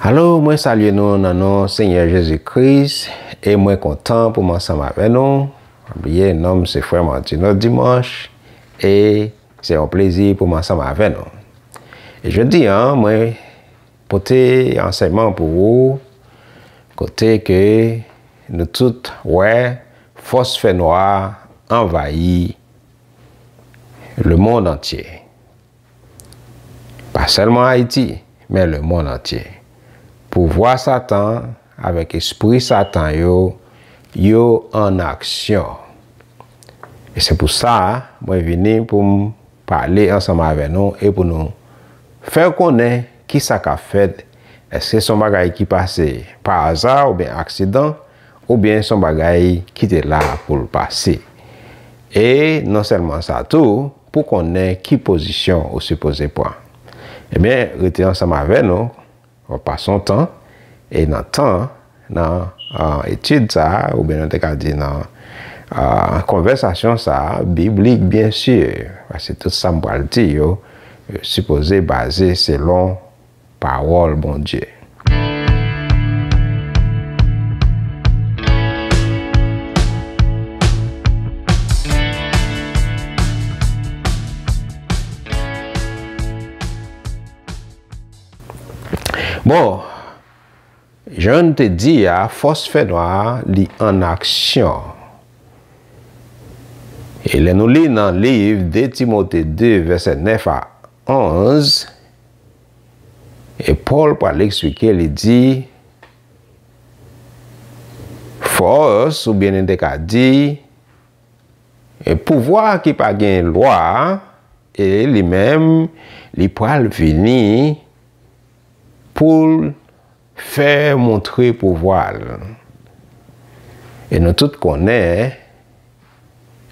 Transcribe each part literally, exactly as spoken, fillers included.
Alo, mwen salye nou nan non Senyè Jezi Kris, e mwen kontan pou m ansanm avè nou. Pa bliye, non m se Frè Martino Dimanche, e se yon plezi pou m ansanm avè nou. E jodi a, mwen pote ansèyman pou ou, kote ke nou tout wè fòs fènwa anvayi lemonn antye. Pa sèlman Ayiti, men lemonn antye. Pouvwa Satan avèk espri Satan yo, yo an aksyon. E se pou sa, mwen vini pou m pale ansanm avè nou e pou nou fè konnen kisa k ap fèt. Èske se yon bagay ki pase pa aza oubyen aksidan, oubyen se yon bagay ki te la pou l pase? E non sèlman sa tou, pou konnen ki pozisyon ou sipoze pran. Ebyen, rete ansanm avè nou, w ap pase yon tan, e nan tan, nan, ah, etid sa a, oubyen nou te ka di nan, ah, konvèsasyon sa a, biblik, byen si, paske tout sa m pral di yo, yo sipoze baze selon pawòl Bondye. Bon, jan n te di a, fòs fènwa a, li an aksyon. E lè nou li nan liv de Timote de, vèsè nèf a onz, e Pòl pral eksplike, li di, fòs, oubyen nou te ka di, e pouvwa ki pa gen lwa, e li menm, li pral vini pou l fè montre pouvwa l. E nou tout konnen,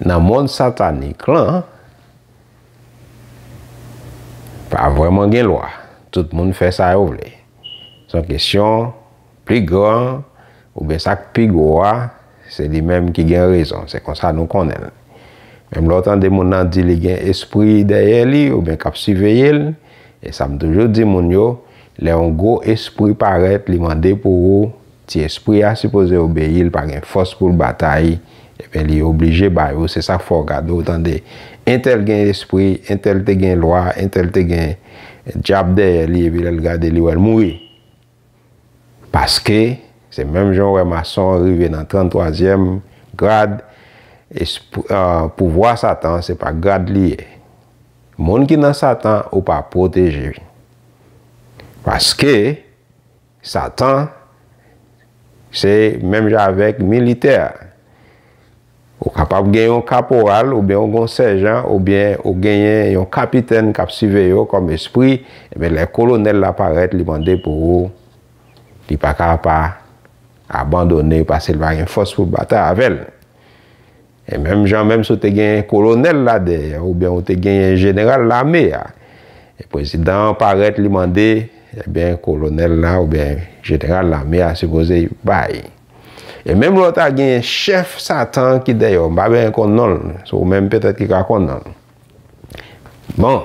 nan mond satanik lan, pa vrèman gen lwa. Tout moun fè sa yo vle. Se yon kesyon pli gran, oubyen sa k pi gwo a, se li menm ki gen rezon. Se konsa nou konnen l. Menm lè w tande moun nan di li gen espri dèyè li, oubyen k ap siveye l, e sa m toujou di moun yo, lè yon gwo espri parèt, li mande pou ou, ti espri a sipoze obeyi, li pa gen fòs pou l batay, ebyen, li oblije bay ou. Se sa k fè w gade, w tande, entèl gen espri, entèl te gen lwa, entèl te gen dyab dèyè li, epi lè l gade, li wè l mouri. Paske, se menm jan w wè mason an rive nan tranntwazyèm grad, esp-, ah, pouvwa Satan, se pa grad li ye. Moun ki nan Satan, ou pa pwoteje. Paske, Satan, se menm jan avèk militè. Ou kapab gen yon kaporal, oubyen ou gen yon sèjan, oubyen ou genyen yon kapitèn k ap siveye w kòm espri, ebyen, lè kolonèl la parèt, li mande pou ou, li pa ka pa abandone, paske li pa gen fòs pou batay avè l. E menm jan, menm si w te gen kolonèl la dèyè, oubyen ou te genyen jeneral lame a, e prezidan an parèt, li mande, ebyen, kolonèl la oubyen jeneral lame a sipoze bay. E menm lè w ta genyen chèf Satan ki dèyè w, m pa byen konn non l, se ou menm petèt ki ka konn non l. Bon,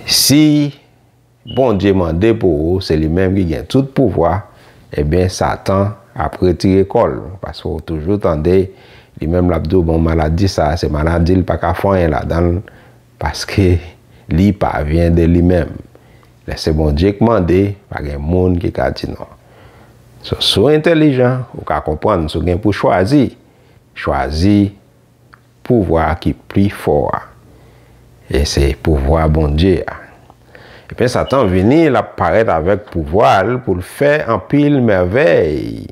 si Bondye mande pou ou, se li menm ki gen tout pouvwa, ebyen, Satan ap retire kò l, paske w toujou tande, li menm l ap di w, bon, maladi sa a, se maladi l pa ka fè anyen ladan l, paske li pa vyen de li menm. Lè se Bondye k mande, pa gen moun ki ka di non. So, si w entèlijan, ou ka konprann, si w gen pou chwazi, chwazi pouvwa ki pli fò a. E se pouvwa Bondye a. Epi Satan vini, l ap parèt avèk pouvwa l pou l fè anpil mèvèy.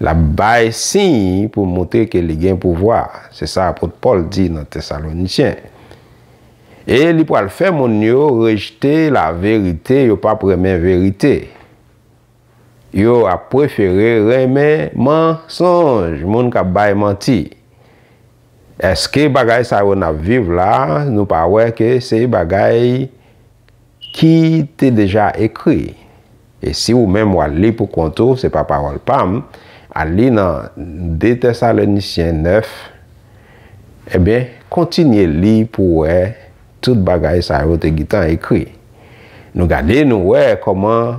L ap bay siy pou l montre ke li gen pouvwa. Se sa apot Pòl di nan Tesalonisyen. E li pral fè moun yo rejte laverite, yo p ap renmen verite. Yo ap prefere renmen mansonj, moun k ap bay manti. Èske bagay sa yo n ap viv la, nou pa wè ke se bagay ki te deja ekri? E si ou menm w al li pou kont ou, se pa pawòl pa m, al li nan de Tesalonisyen nèf, ebyen, kontinye li pou w wè tout bagay sa yo te gentan ekri. Nou gade, nou wè kòman,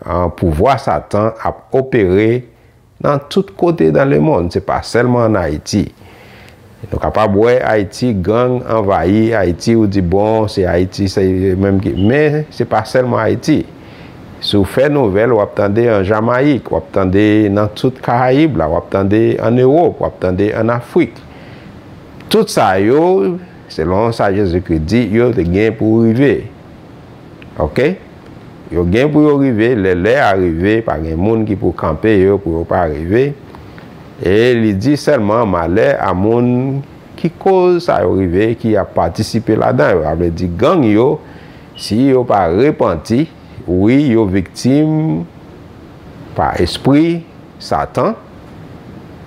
ah, pouvwa Satan ap opere nan tout kote dans le monde, se pa sèlman ann Ayiti. Nou kapab wè Ayiti, gang anvayi Ayiti, ou di, bon, se Ayiti, se menm ki, men se pa sèlman Ayiti. Si w fè nouvèl, w ap tande an Jamayik, w ap tande nan tout Karayib la, w ap tande ann Ewòp, w ap tande ann Afrik. Tout sa yo, selon sa Jezikri di, yo te gen pou rive. Oke? Yo gen pou yo rive, lè lè a rive, pa gen moun ki pou kanpe yo pou yo pa rive. E li di sèlman malè a moun ki koz sa yo rive, ki ap patisipe ladan yo. Sa vle di gang yo, si yo pa repanti, wi, yo viktim pa espri Satan,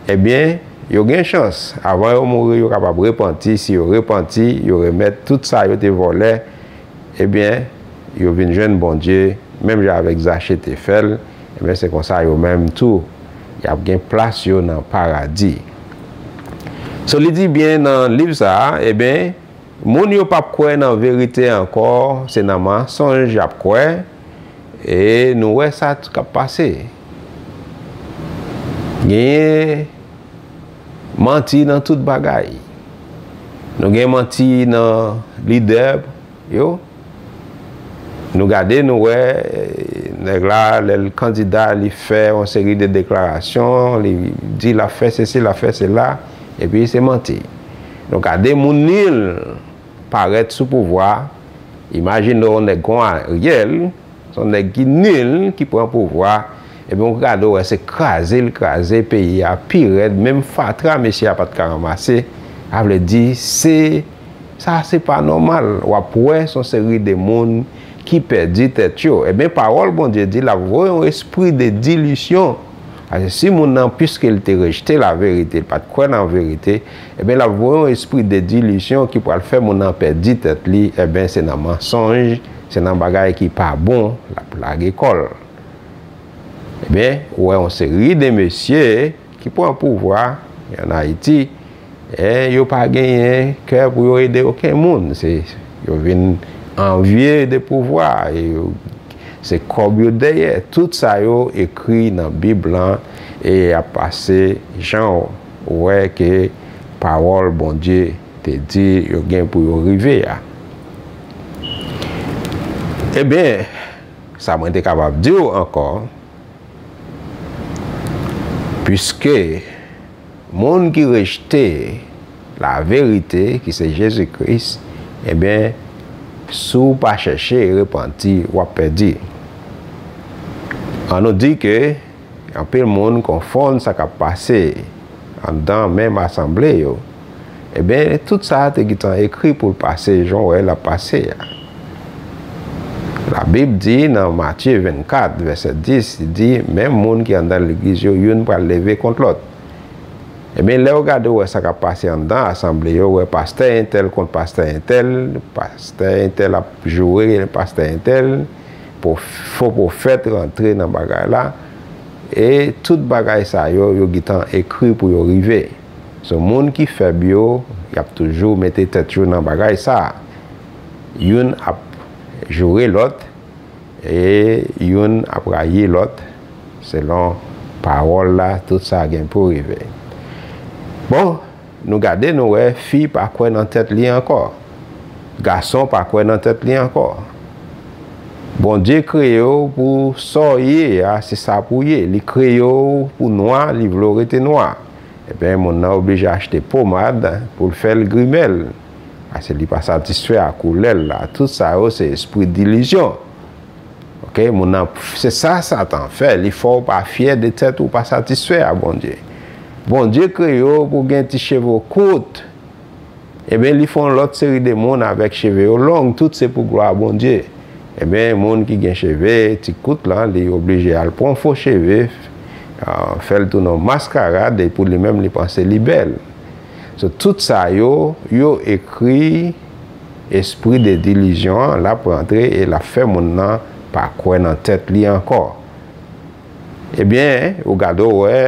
ebyen, yo gen chans, avan yo mouri, yo kapab repanti. Si yo repanti, yo remèt tout sa yo te vòlè, ebyen, yo vin jwenn Bondye, menm jan avèk Zache te fè l, ebyen, se konsa yo menm tou, y ap gen plas yo nan paradi. So, li di byen nan liv sa a, ebyen, moun yo p ap kwè nan verite ankò, se nan mansonj y ap kwè, e nou wè sa k ap pase. Genyen manti nan tout bagay. Nou gen manti nan lidè yo. Nou gade, nou wè, eh, nèg la, lè l kandida, li fè yon seri de deklarasyon, li di l ap fè sesi, l ap fè sela, epi se manti. Nou gade moun nil parèt sou pouvwa, imajine w yon nèg kon Ariel, se yon nèg ki nil ki pran pouvwa, epi w gade w wè se kraze l kraze peyi a pi rèd, menm fatra mesye a pa t ka ranmase, sa vle di se, sa se pa nòmal. W ap wè se yon seri de moun ki pèdi tèt yo. Ebyen, pawòl Bondye di l ap voye yon espri de dilisyon. Paske si moun nan, piske l te rejte laverite, l pa t kwè nan verite, ebyen, l ap voye yon espri de dilisyon ki pral fè moun nan pèdi tèt li. Ebyen, se nan mansonj, se nan bagay ki pa bon, l ap lage kò l. Ebyen, ou wè yon seri de mesye ki pran pouvwa ann Ayiti, e yo pa genyen kè pou yo ede okenn moun. Se, yo vin anvye de pouvwa, e yo, se kòb yo dèyè. Tout sa yo ekri nan Bib lan, e y ap pase jan w wè ke pawòl Bondye te di yo gen pou yo rive a. Ebyen, sa mwen te kapab di w ankò, piske moun ki rejte laverite, ki se Jezi Kris, ebyen, si w pa chèche repanti, w ap pèdi. An nou di ke anpil moun konfonn sa k ap pase anndan menm asanble yo. Ebyen, tout sa a te gentan ekri pou l pase jan w wè l ap pase a. Labib di nan Matye vennkat, vèsè dis, li di, menm moun ki anndan legliz yo, youn pral leve kont lòt. Ebyen, lè w gade, w wè sa k ap pase anndan asanble yo, w wè pastè entèl kont pastè entèl, pastè entèl ap joure pastè entèl, pwo-, fo pwofèt rantre nan bagay la, e tout bagay sa yo, yo gentan ekri pou yo rive. So, moun ki fèb yo, y ap toujou mete tèt yo nan bagay sa a. Youn ap joure lòt, e youn ap rayi lòt, selon pawòl la, tout sa gen pou rive. Bon, nou gade, nou wè, fi pa kwè nan tèt li ankò. Gason pa kwè nan tèt li ankò. Bondye kreye w pou sa w ye a, se sa pou w ye. Li kreye w pou nwa, li vle w rete nwa. Ebyen, moun nan oblije achte pomad pou l fè l grimè l. Paske li pa satisfè a koulè l la. Tout sa yo, se espri dilizyon. Oke, moun nan, se sa Satan fè. Li fè w pa fyè de tèt ou, pa satisfè a Bondye. Bondye kreye w pou w gen ti cheve w kout. Ebyen, li fè yon lòt seri de moun avèk cheve yo long, tout se pou glwa Bondye. Ebyen, moun ki gen cheve ti kout lan, li oblije al pran fo cheve, ah, fè l tounen yon maskarad, e pou li menm, li panse li bèl. So, tout sa yo, yo ekri espri de dilizyon an, l ap rantre e l ap fè moun nan pa kwè nan tèt li ankò. Ebyen, ou gade w wè,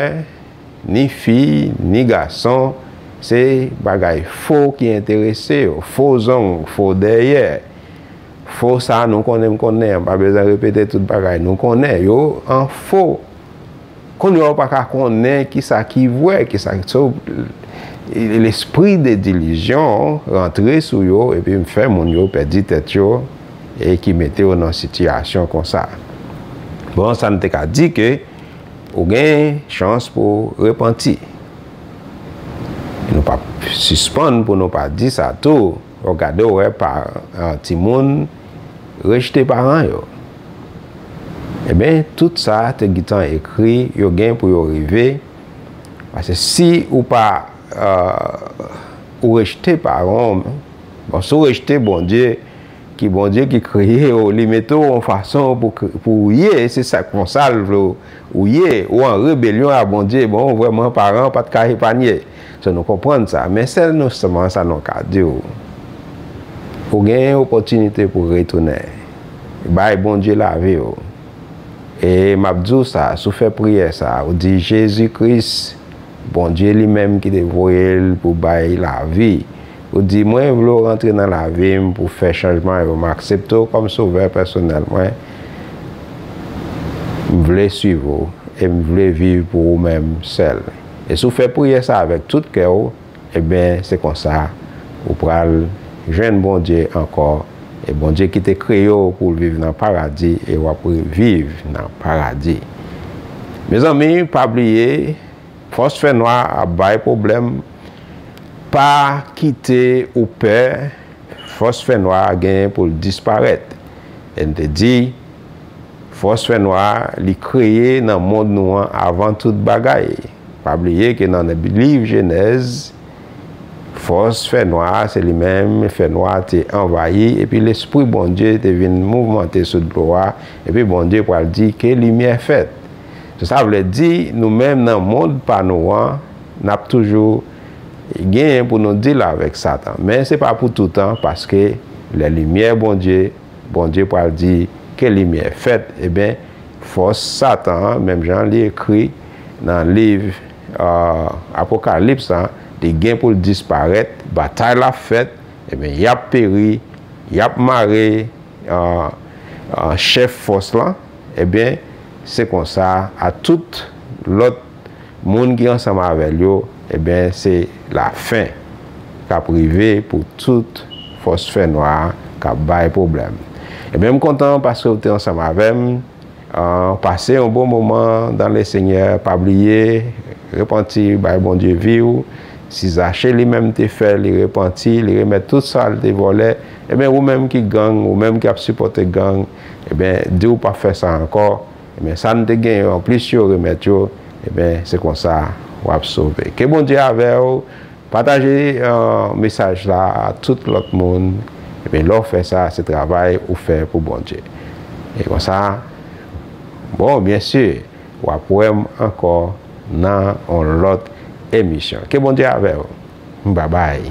ni fi, ni gason, se bagay fo ki enterese yo, fo zong, fo dèyè. Fo sa, nou konnen, m konnen, m pa bezwen repete tout bagay, nou konnen, yo an fo. Kounye a, ou pa ka konnen kisa ki vrè, kisa ki so. Lespri de dilizyon rantre sou yo, epi fè moun yo pèdi tèt yo, e ki mete yo nan sitiyasyon konsa. Bon, sa n te ka di ke ou gen chans pou repanti. Nou p ap sispann pou nou pa di sa tou. Ou gade, ou wè pa, ah, timoun rejte paran yo. Ebyen, tout sa te gentan ekri, yo gen pou yo rive. Paske si ou pa, ah, ou rejte paran w, bon, si ou rejte Bondye, ki Bondye ki kreye w, li mete w yon fason pou, pou w ye, se sa konsa l vle w ye, ou an rebelyon a Bondye, bon, vrèman, paran pa t ka epanye. So, nou konprann sa, men sèl nou, sèlman sa nou ka di w, ou gen opòtinite pou retounen. Bay Bondye lavi w. E m ap di w sa, si w fè priyè sa, ou di, Jezi Kris, Bondye li menm ki te voye l pou bay lavi. Ou di, mwen vle w rantre nan lavi m pou fè chanjman yo. M aksepte w kòm sovè pèsonèl mwen. M vle swiv ou e m vle viv pou ou menm sèl. E si w fè priyè sa avèk tout kè w, ebyen, se konsa ou pral jwenn Bondye ankò. E Bondye ki te kreye w pou w viv nan paradi, e w ap viv nan paradi. Mezanmi, pa bliye, fòs fènwa ap bay pwoblèm. Pa kite ou pè, fòs fènwa a genyen pou l disparèt. E n te di, fòs fènwa a, li kreye nan mond nou an avan tout bagay. Pa bliye ke nan liv Jenèz, fòs fènwa a, se li menm, fènwa a te anvayi, epi Lespri Bondye te vin mouvmante sou dlo a, epi Bondye pral di, ke limyè fèt. Sa vle di, nou menm nan mond pa nou an, n ap toujou genyen pou nou deal avèk Satan. Men se pa pou toutan, paske lè limyè Bondye, Bondye pral di, ke limyè fèt, ebyen, fòs Satan an, menm jan li ekri nan liv, ah, Apokalips la, li gen pou l disparèt, batay la fèt, ebyen, y ap peri, y ap mare, ah, ah, chèf fòs lan, ebyen, se konsa a tout lòt moun ki ansanm avè l yo, ebyen, se lafen k ap rive pou tout fòs fènwa a k ap bay pwoblèm. Ebyen, m kontan paske w te ansanm avè m. Ah, pase yon bon moman dans le Seigneur. Pa bliye, repanti, bay Bondye vi w. Si Zache li menm te fè, li repanti, li remèt tout sa l te vòlè, ebyen, ou menm ki gang, ou menm ki ap sipòte gang, ebyen, di w p ap fè sa ankò. Ebyen, sa n te genyen anplis yo, remèt yo, ebyen, se konsa w ap sove. Ke Bondye avè w. Pataje, eh, mesaj la a tout lòt moun. Ebyen, lè w fè sa, se travay ou fè pou Bondye. E konsa, bon, byen si, w ap wè m ankò nan yon lòt emisyon. Ke Bondye avè w. Babay.